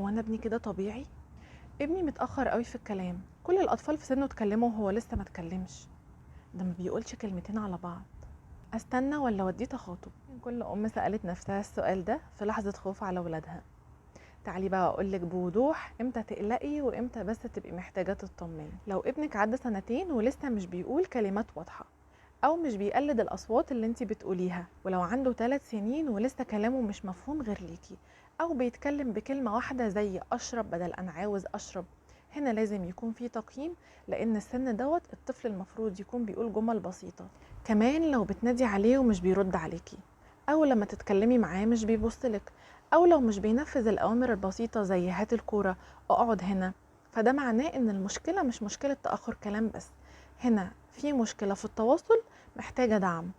هو أنا ابني كده طبيعي؟ ابني متأخر قوي في الكلام، كل الأطفال في سنة اتكلموا وهو لسه ما اتكلمش، ده ما بيقولش كلمتين على بعض، استنى ولا اوديه تخاطب؟ كل أم سألت نفسها السؤال ده في لحظة خوف على ولادها. تعالي بقى أقولك بوضوح امتى تقلقي وامتى بس تبقي محتاجة تطمني. لو ابنك عدى سنتين ولسه مش بيقول كلمات واضحة أو مش بيقلد الأصوات اللي انتي بتقوليها، ولو عنده 3 سنين ولسه كلامه مش مفهوم غير ليكي، أو بيتكلم بكلمة واحدة زي أشرب بدل أنا عاوز أشرب، هنا لازم يكون في تقييم، لأن السن دوت الطفل المفروض يكون بيقول جمل بسيطة. كمان لو بتنادي عليه ومش بيرد عليكي، أو لما تتكلمي معاه مش بيبصلك، أو لو مش بينفذ الأوامر البسيطة زي هات الكورة، اقعد هنا، فده معناه إن المشكلة مش مشكلة تأخر كلام بس، هنا في مشكلة في التواصل محتاجة دعم.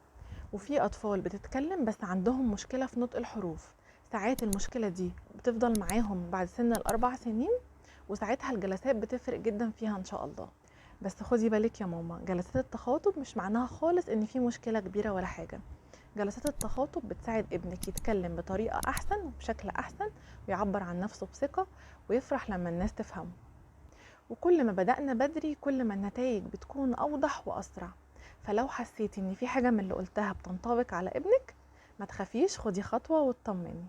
وفي أطفال بتتكلم بس عندهم مشكلة في نطق الحروف، ساعات المشكلة دي بتفضل معاهم بعد سن 4 سنين، وساعتها الجلسات بتفرق جدا فيها إن شاء الله. بس خدي بالك يا ماما، جلسات التخاطب مش معناها خالص إن في مشكلة كبيرة ولا حاجة. جلسات التخاطب بتساعد ابنك يتكلم بطريقة أحسن وبشكل أحسن، ويعبر عن نفسه بثقة، ويفرح لما الناس تفهمه. وكل ما بدأنا بدري كل ما النتائج بتكون أوضح وأسرع. فلو حسيتي إن في حاجة من اللي قلتها بتنطبق على ابنك، ما تخافيش، خدي خطوة واطمني.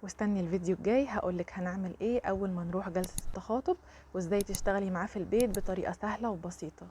واستني الفيديو الجاي هقولك هنعمل ايه أول ما نروح جلسة التخاطب، وازاي تشتغلي معاه في البيت بطريقة سهلة وبسيطة.